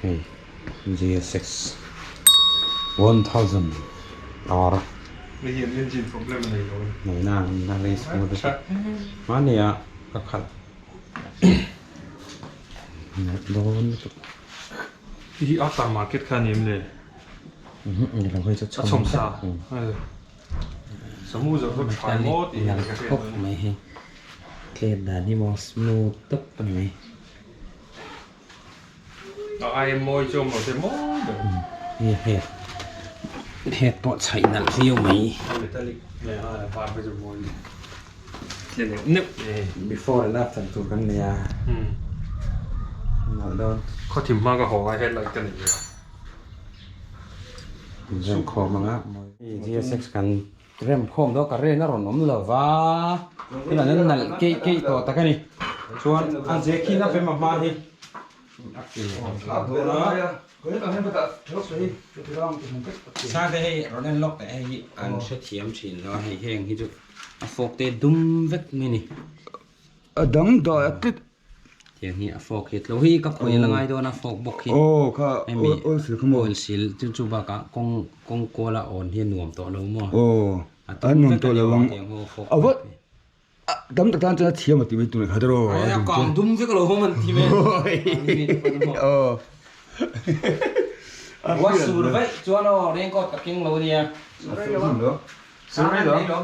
Hei GSX 1000 R. Hei hian engine problem a nei lo a ni. Nei na na race kawng te chu mahni ah ka khalh nalh dawn lutuk. Hei hi after market kha a ni em le? Ni lo hei chu a chhawm sa. Samu zawh chu tha maw tih hi ka hriat khawp mai hei tlet dan hi maw smooth tawp a ni mai. A ai mawi chu awm lo te mawi ber. Hei het het pawh chhaih nalh viau mai. Metallic leh a var te chu mawi tle neuh neuh e. Before and after tur kan nei a. Nalh dawn. Khawthim hma ka haw ngai headlight ka nei ve. Rem khawm anga mawi. GSX kan rem khawm dawn ka ren a rawn awm lo va tunah hian nalh keih keih tawh tak a ni chuan a ze khi na fem a hma hi a ke a thlah dawn a sate hei rawn en lawk teh hei hi an hrethiam thin lo a hei heng hi chu a fawk te dum vek mai a ni. A dang dah a tlit. Tiang hi a fork hi tlo hi ka khawih la ngai dawn a fork bawk hi. Aw kha oil seal kha maw. Oil seal chu chu bakah kawng kawng kuala awn hi a nuam tawh lo maw. Aw a nuam tawh lo ang. A va tam tak tan chuan a thiam a ti mai tur kha tiraw. A kang dum vek lo hawm an ti mai. Aw. Ruah sur vaih chuan aw raincoat ka keng lo ania. Sang an nei lo.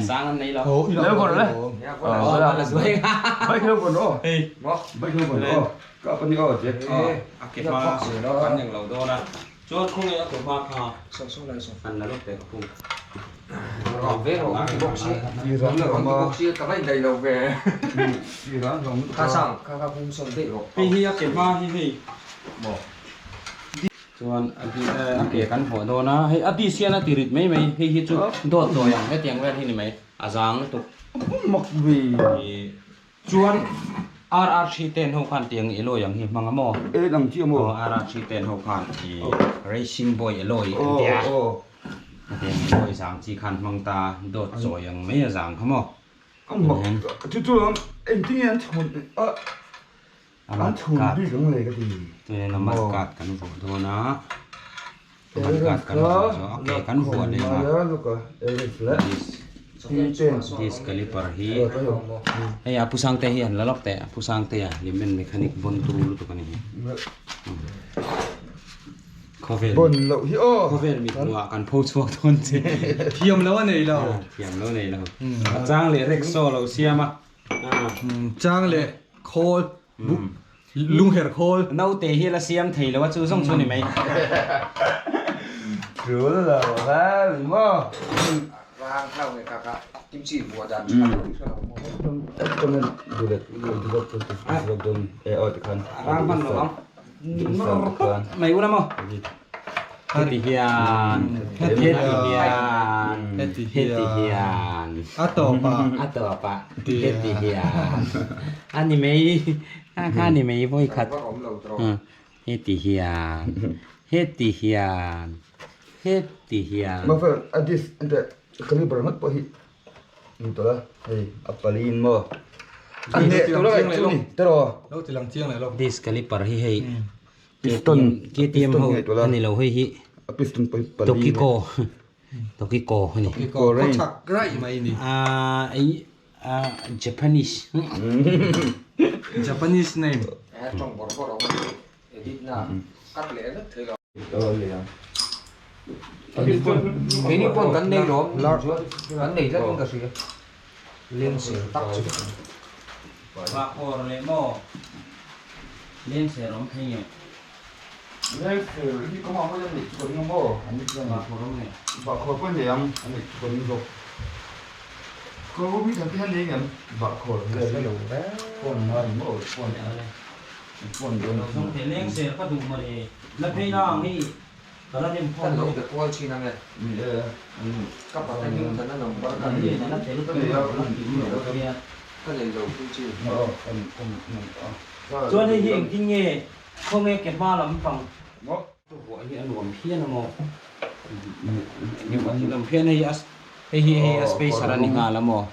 Sang an nei lo. Lo bon le. Bike lo bon o. Bike lo bon o. Ka pa ni o je. A ke hma kan eng lo dawn a. Chuan khawnge a ke hma kha. An la lawk teh ka pu. Hei hi a ke hma hi hei. Chuan a di a ke kan hmuh dawn a, hei a dish hian a ti rit mai mai, hei hi chu dawt dawi ang hetiang vel hi ni mai, a zang lutuk. Mak ve. Chuan RR ten ho khan tiang alloy ang hi hmang a maw? E dang chi a maw? Aw RR ten ho khan i racing boy alloy an ti a, hetiang alloy zang chi khan hmang ta, dawt chawi ang mai a zang kha maw? Mak chu chu engtin nge an chhun a. An chhun bik ang le ka ti. Chuan a mud guard kan vuah dawn a, mud guard kan vuah zawh a ke kan vuah leh ang a, this caliper hi hei a pu Sangte hi an la lawk teh a pu Sangtea lehman mechanic bawn turu lutuk a ni hi khawvel bawn loh hi aw khawvel mit hmuh ah kan pho chhuak dawn che thiam lo a nei lo thiam lo a nei lo a chang leh rickshaw lo siam a. Chang leh khawl lungher khawl. Naute hi la siam thei lo a chu zawng chu ni mai. Tul lo va ni maw. Rang hlau nge kaka kimchi buah dan tha lo tih hre lo maw. Rang hman lo ang. Mai ula maw. Heti hian heti hian heti hian a tawp ah a tawp ah heti hian a ni mai kha kha ni mai vawi khat heti hian heti hian heti hian Mafel a dis ente caliber ngawt pawh hi ni tawh la hei a pali in maw a hneh tawh la chu ni tiraw lo ti lang chiang leh lawk dis caliper hi hei Piston KTM ho a ni lo hei hi a piston pawh hi pali Tokiko Tokiko a ni Tokiko khawchhak raih mai a ni ah Japanese Japanese name tawng bawrh bawrh awm a ni edit na cut leh vek thei lo. Keini pawn kan nei lawm chuan kan nei tlat in ka hria lengser tak chu. Vahkawr leh maw lengser awm thei nge? Lengser hi ka mah mawi a neih chu ka ring a maw? An ni chuan Vahkawr awm nge? Vahkawr pawh nei ang a neih chu ka ring zawk. Ka ru mi dang te hian nei ngem? Vahkawr vel lo ve. Phone ngai maw phone phone dawn Lo zawng thei lengser ka duh mawle la phei na ang hi ka la nem Kan lo be kual thin ange. Ni e Ka pa te hming tana number ka nei. Ka nei lo chu chi. Chuan hei hi engtin nge khawnge ke hma lam pang vuah hi a nuam phian a maw? Nuam phian hei a hei hi hei a spacer a ni nghal a maw?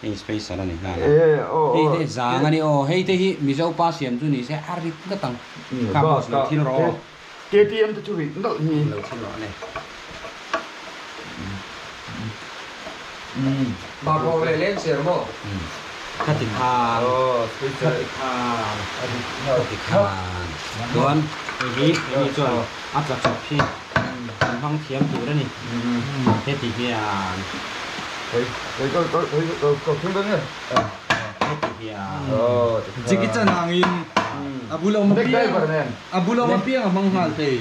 Hei spacer a ni nghal a. Hei te zang a ni aw. Hei te hi Mizo pa siam chu ni se a rit ngawt ang. Kha boss lo thil rawh aw. KTM te chu rit nalh hi. Lo thil rawh le. Bakawk leh leng ser maw? Khati khan. Khati khan. Khati khan. Chuan hei hi hemi chuan a tla chawp hi an hmang thiam tur a ni. Heti hian. Heti hian. Jackie Chan angin a bul awm apiang a bul awm apiang a hmang nghal thei.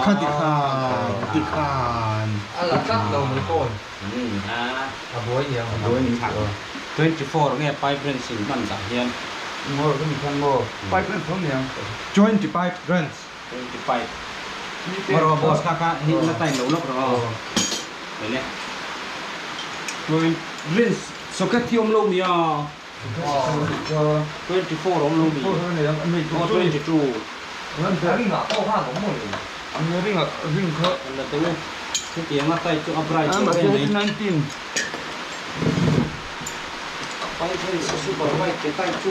Kha ti khan ti khan. A la tlat lo mai pawn a buai niang. 24 nge pipe wrench in hman dah hian. 20 pipe wrench. 20 pipe. Marawh boss kha kha hi la time lo lawk rawh aw. Ele. Wrench socket hi awm lo mi a. 24 awm lo mi. Aw 22. La teng e. Hetiang a tight chu a bright deuh em mai. Pipe wrench a super white ke tight chu.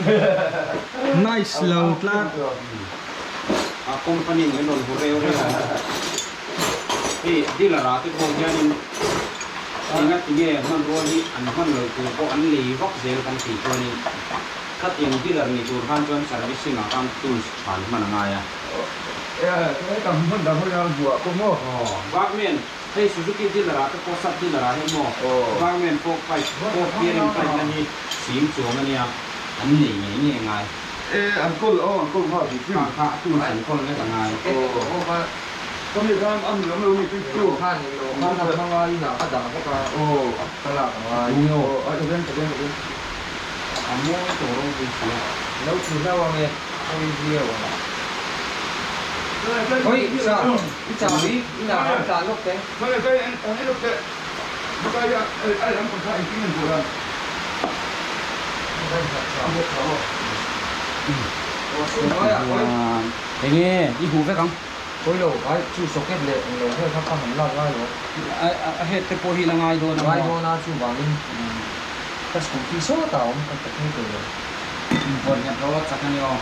Nice lo tlat. A company in an rawn hu reu reu a. Hei dealer ah te pawh hianin enga tinge hmanrua hi an hman lo tur pawh an lei vak zel kan tih chuanin khatiang dealer ni tur khan chuan servicing ah khan tools tha an hman a ngai a. Bagman, hei Suzuki dealer ah te pawh sub dealer ah hian maw Bagman pawh pipe pawh bearing tight na hi sim chuang a nia an nei ngei ngei ngai. Kha kha tools an kawl vek a ngai. A mawi tawh ropui si a. Enge i huh vek ang. A head te pawh hi la ngai dawn a maw? Invawn nghet ro a chak a ni aw.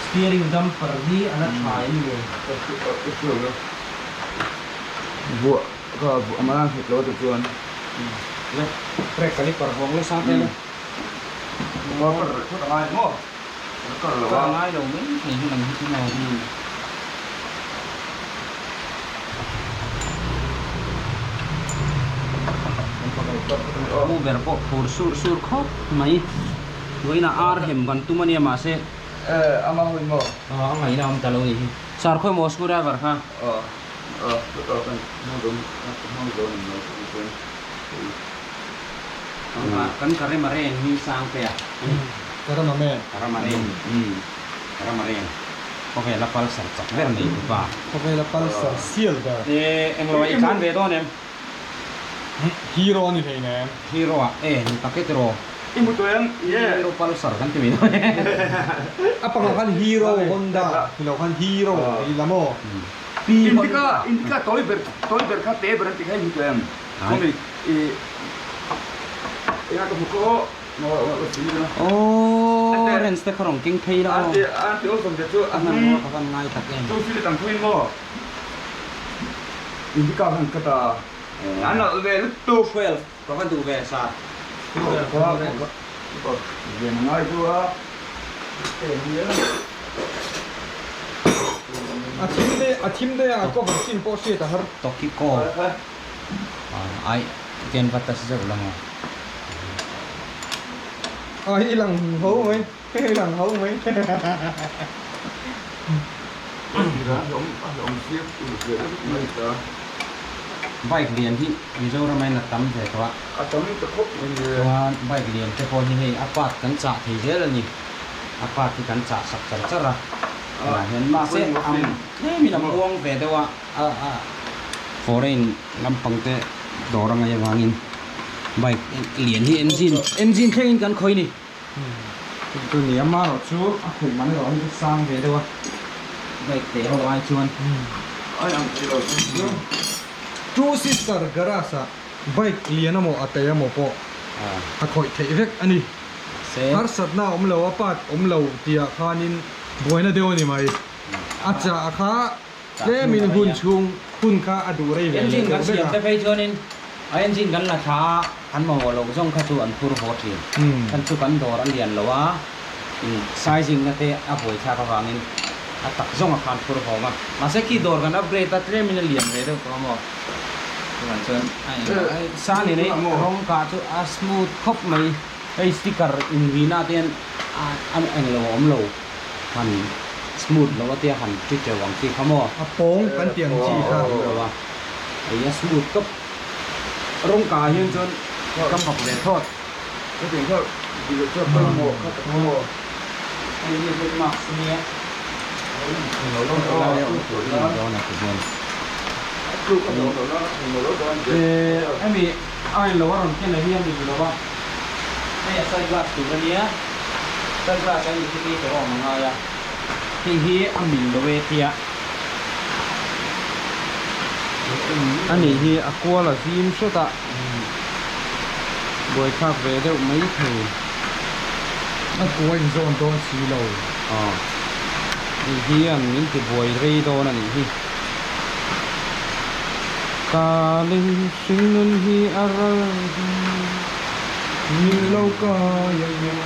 Steering damper hi a la tha em ni? Le brake caliper vawng le sang te le. Ka ngai lo mai thei hi lam hi chu maw. Pu ber pawh phur sur sur khawp mai. Vawiinah ar hem kan tum a nia mahse. A ngaihna awm ta lo nih hi. Sir khawi maw screw driver kha? Kan Karamaren hi sang te a. Karamamen. Karamaren. Karamaren. Khawvela Pulsar chak ber nei tu pa. Khawvela Pulsar sial ber. E englo ah i tlan ve dawn em? Hero a ni hlei nem. Hero ah e ni tak e tiraw. I hmu tawh em? Yeah. Hero Pulsar kan ti mai dawn e. A pangah khan Hero Honda ni lo khan Hero ti ila maw? Indica Indica tawi ber tawi ber kha te ber an ti kha i hmu tawh em? Khawmi i enga ka hmu khaw Aww rens te kha rawn keng phei la aw. A hmanrua ka van ngai tak em. 12 ka van duh ve sa. A thim te a thim te a cover chin pawh hriat a har. Tokiko ai ken va tas zeuh la maw. A i lang ho mai i lang ho mai. Bike lian hi Mizoram ah hian a tam ve tawh a. A tam ta khawp mai ni. Chuan bike lian te pawh hi hei a part kan chah thei zel a ni. A part hi kan chah sak char char a. Tunah hian mahse a tlemin a muang ve deuh a a foreign lampang te dawr a ngaih avangin bike lian hi engine engine thlengin kan khawih a ni. Chu ni a marawh chu a khawih man erawh hi chu sang ve deuh a bike teh ho ai chuan. Ai ang thei lo chu chu. Two sister garage ah bike lian emaw a tei emaw pawh a khawih theih vek a ni. Harsatna a awm lo a part awm lo tih ah khanin buaina deuh a ni mai. A chah kha tlemin hun chhung hun kha a duh rei ve leh Engine deuh kan vek siam a. te phei chuanin a engine kan la thla a an mamawh loh zawng kha chu an phur haw thin. Khan chu kan dawr a lian lo a in sizing na te a buai thlak avangin a tak zawng a khan phur hawng a. Mahse khi dawr kan upgrade a tlemin a lian ve deuh tawh a maw. Chuvang chuan a eng sang in ei rawng kah chu a smooth khawp mai. Hei sticker inrina te hian a eng lo a awm lo. Han smooth lo a tia han ti teuh ang chi kha maw? A pawng kan tih ang chi kha. Awm lo a, hei a smooth tawp. Rawng kah ah hian chuan ka fak ve thawt. Hetiang kha tih leh chuan pawimawh kha ka tho maw? Hei hi red mask nia. Hemi a rawn lo a rawn ken a hi a ni lo a, hei a side glass tur a nia. Side glass a indicator a awm a ngai a, hei hi a mil lo e tia a nih hi a kual a zim hret a, buaithlak ve deuh mai thei. A kua inzawn dawn si lo. Aw, hei hian min ti buai rei dawn a nih hi. Ka lei hring nun hi a ral dawn. Min lo kai ang em?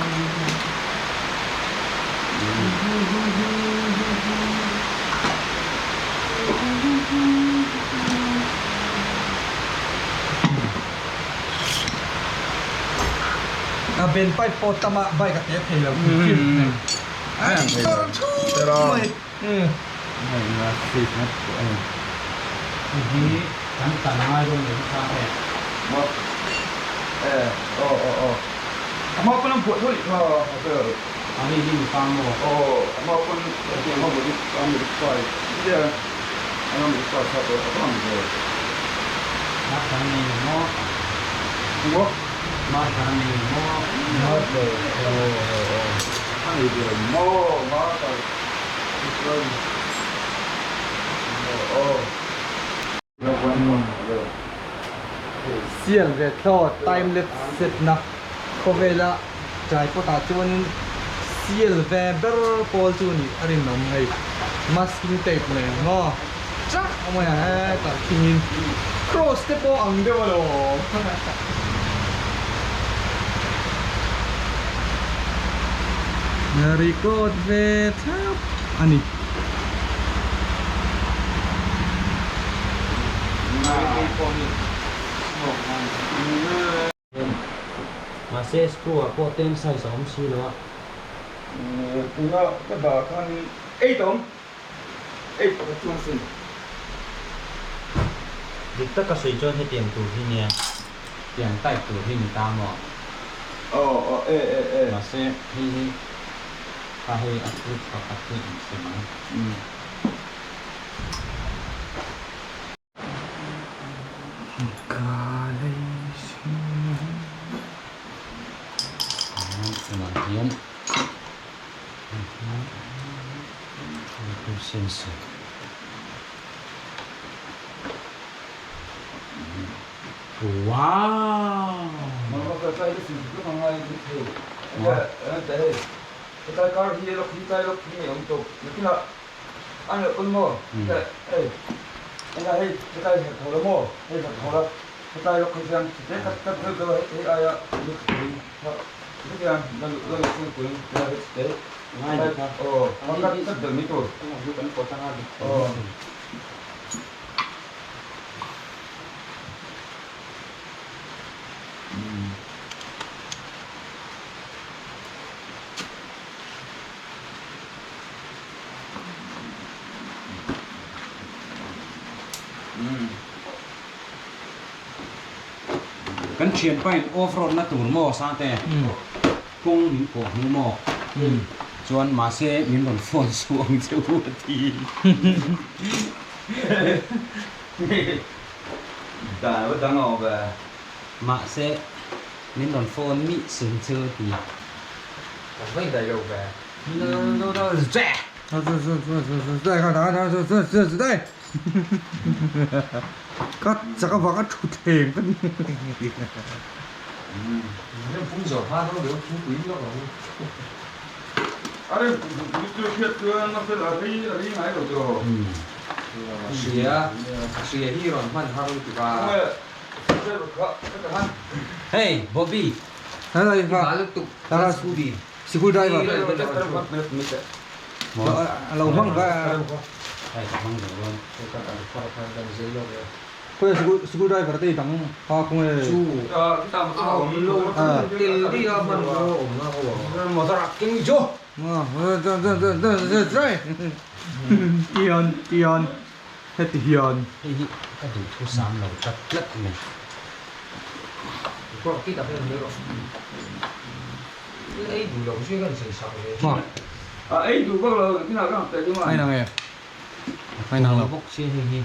A ben pipe pawh tama bike a te thei lo hrim hrim. A tor thup mai. Sial ve thlawt time lapse set na khawvela tripod ah chuanin sial ve ber pawl chu nih a rinawm hei masking tape nen maw chak a mawi a hetah khingin cross te pawh ang deuh alawm. Record ve thlap a ni. Mahse screw ah pawh tlem size a awm si lo a. Tuna ka dah khanin eight a awm, eight pakhat chuan sin. Dik taka sawi chuan hetiang tur hi nia. Tiang type tur hi ni ta maw? Aw aw e e e. Mahse hei hi kha hei a clip pakhat hi an sem ang. Tunah hian sensor. Wow! Kan thian pain off road na tur maw Sangte kawng min kawh hmu maw chuan mahse min rawn phone suh ang che u a ti. Mahse min rawn phone mih sung chu a ti. Ka chak avanga thutthleng ka ni. Hey Bobby. Sikul driver. A lo hmang ka. Hei ka hmang zo dawn. Khawi sikul sikul driver te dang kha khawnge. Tian tian heti hian. Hei hi ka duhthusam lo tlat tlat mai. Ai nang e ai nang lo bawk sia hei hi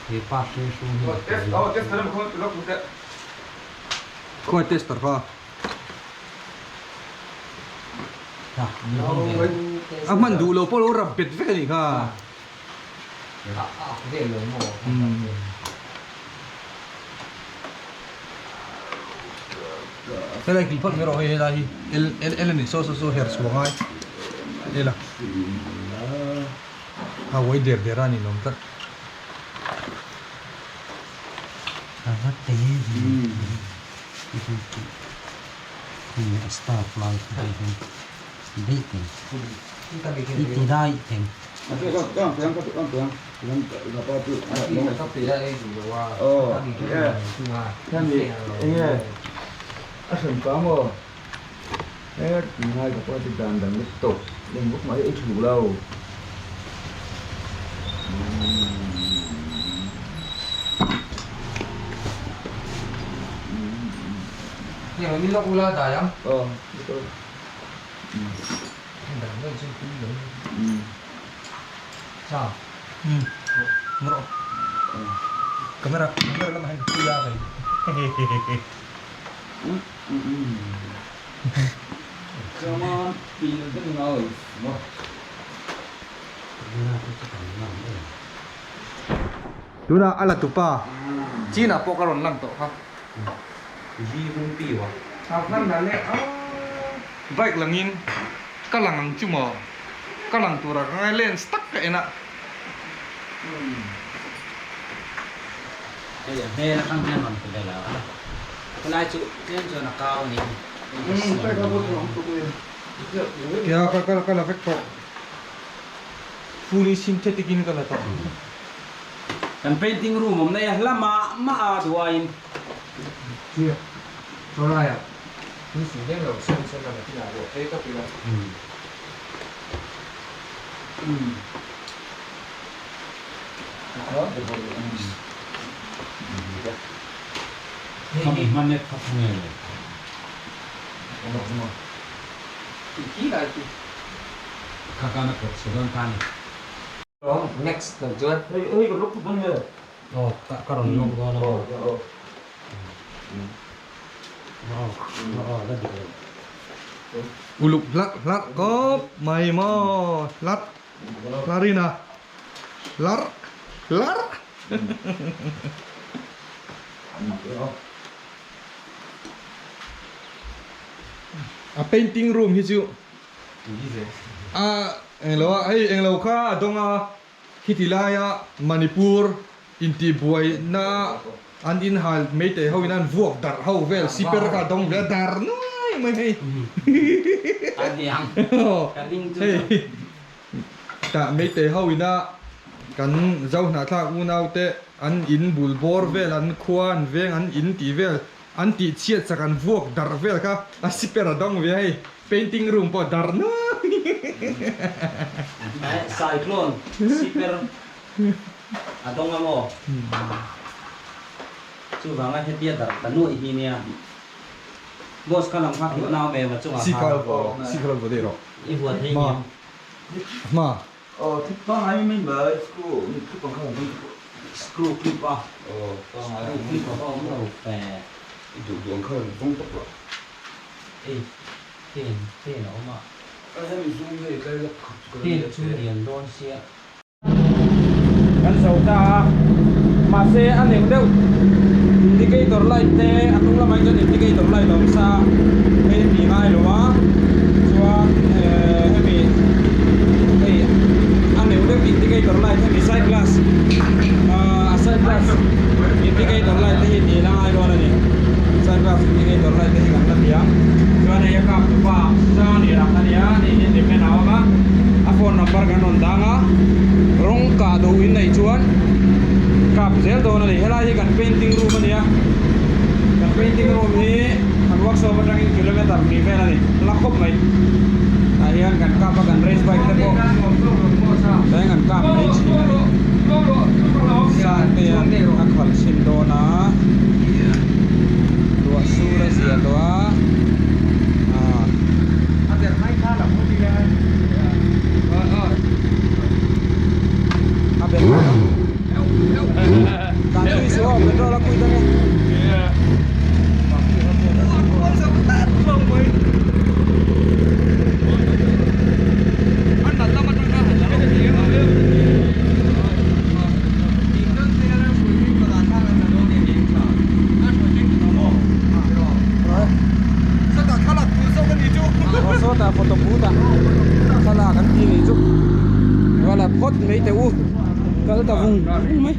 he pa hring hrung hi khawi tester kha a hman duh lo pawh lo rap bet vek a nih kha. Helai kil phawt mai rawh hei helai hi L L L a ni saw saw saw her chhuah ngai L a a uai der der a ni lawm tlat. A star lai hei hi daih thei i ti daih thei. Camera camera lamah hian ka pui a kei Tunah a la tupa China pawh ka rawn lang tawh kha. Bike langin ka lang ang chu maw ka lang tura ka ngai lens tak ka en a. Hei a hmel atang hian rawn ti vel a helai chu tlem chuan a kau a ni. Kia ka ka la vek tawh fully synthetic in ka la tawh. Kan painting room awm nei a hla mah mah a duaiin. Khami hmanet kha khawnge le. Kha kana pawt chhe dawn ta ni. Next lo chuan. Aw ka rawn lawk dawn a. Aw aw la dik lo. Uluk hlarh hlarh kawp mai maw hlarh hlarhin a hlarh hlarh. A painting room hi chu a englo a hei englo kha a dawng a khiti laia Manipur intihbuaina an inhal meitei ho in an vuak darh ho vel siper kha a dawng ve a dar nuai mai hei hei tah meitei ho ina kan zo hnahthlak unau te an in bul bawr vel an khua an veng an in tih vel an tih chhiat chak an vuak darh vel kha a siper a dawng ve a hei. Painting room pawh dar nuai. Cyclone siper a dawng a maw? Chuvanga hetia dar ta nuaih hi nia. Boss kha lam kha thil nau ve ma chungah khan. Sikha lo vaw rawh. I huat hei nia. Ma. Screw clip a. Screw clip a va awm lo fe. Ei. Pen pen a awm a. Pen chu lian dawn sia. Kan zo ta a, mahse a neuh deuh indicator light te a hnung lamah hi chuan indicator light a awm sa a, hei a tih ngai lo a, chuan ehh hemi hei a neuh deuh indicator light hemi side glass ahh a side glass indicator light te hi tih la ngai dawn a ni, side glass indicator light te hi kan la ti ang, chuan hei a kap tupa Zaniah a nia, hei hi Hlimen a awm a, a phone number kan rawn dang a, rawng kah duh in neih chuan kap zel dawn a ni, helai hi kan painting room a ni a, kan painting room hi kan workshop atangin kilometer hnih vel a ni, la khawp mai, tah hian kan kap a kan race bike te pawh tah hian kan kap mai thin a ni, Sangte hian a khalh chhin dawn a, ruah sur a zia tawh a. Sawtah photo booth ah thlalak an ti nih chu wala phawt mai teh u kal ta vung vung mai.